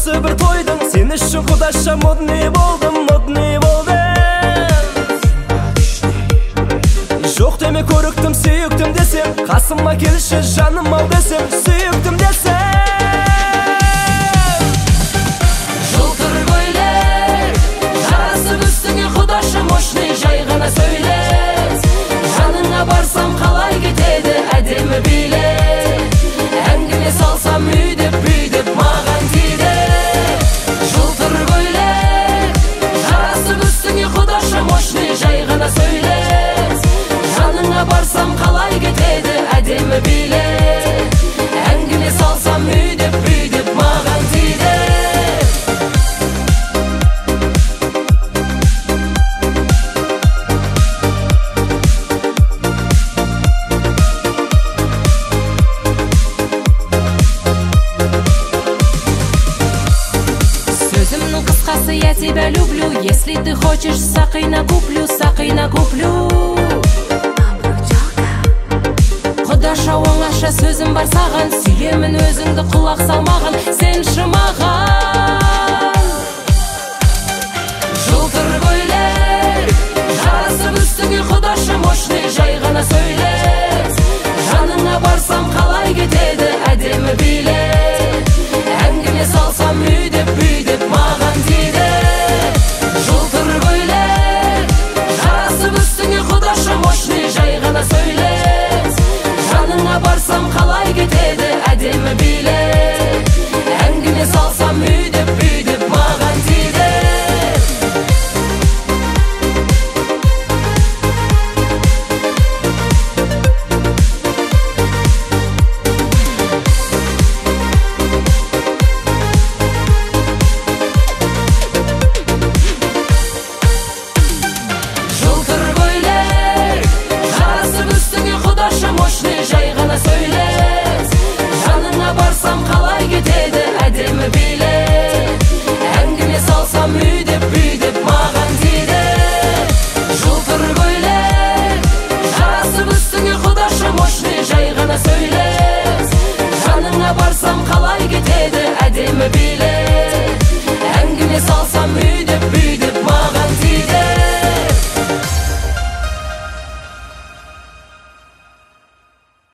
Осы бір тойдың, сен үшін құдаша модный болдым, модный болдым. Жоқ деме көріктім, сүйіктім десем, қасыма келші жаным ал десем, сүйіктім десем. Жылтыр көйлек, жарасып үстіңе құдаша мощный, жай ғана сөйле. Жаныңа барсам қалай кетеді әдемі билеп. Әңгіме салсам үйдеп бүйдеп маған тиді. Жылтыр көйлек, жарасып үстіңе құдаша мощный, жай ғана сөйле. Жаныңа барсам қалай кетеді әдемі билеп. Әңгіме салсам үйдеп бүйдеп маған тиді. Сөзімнің қысқасы, я тебя люблю. Если ты хочешь, сақина куплю, сақина куплю. Құдаша оңаша сөзім бар саған, сүйемін өзіңді құлақ салмаған, сенші маған. Жылтыр көйлек, жарасып үстіңе құдаша мощный, жай ғана сөйле. Жаныңа барсам қалай кетеді әдемі билеп. Әңгіме салсам үйдеп бүйдеп маған тиді. Жылтыр көйлек, жарасып үстіңе құдаша мощный, жай ғана сөйле. Жаныңа барсам қалай кетеді әдемі билеп. Әңгіме салсам үйдеп бүйдеп маған тиді. Жылтыр көйлек, жарасып үстіңе құдаша мощный, жай ғана сөйле. Жаныңа барсам қалай кетеді әдемі билеп. Әңгіме салсам үйдеп бүйдеп маған тиді. Жылтыр көйлек, жарасып үстіңе құдаша мощный, жай ғана сөйле. Жаныңа барсам қалай кетеді әдемі билеп.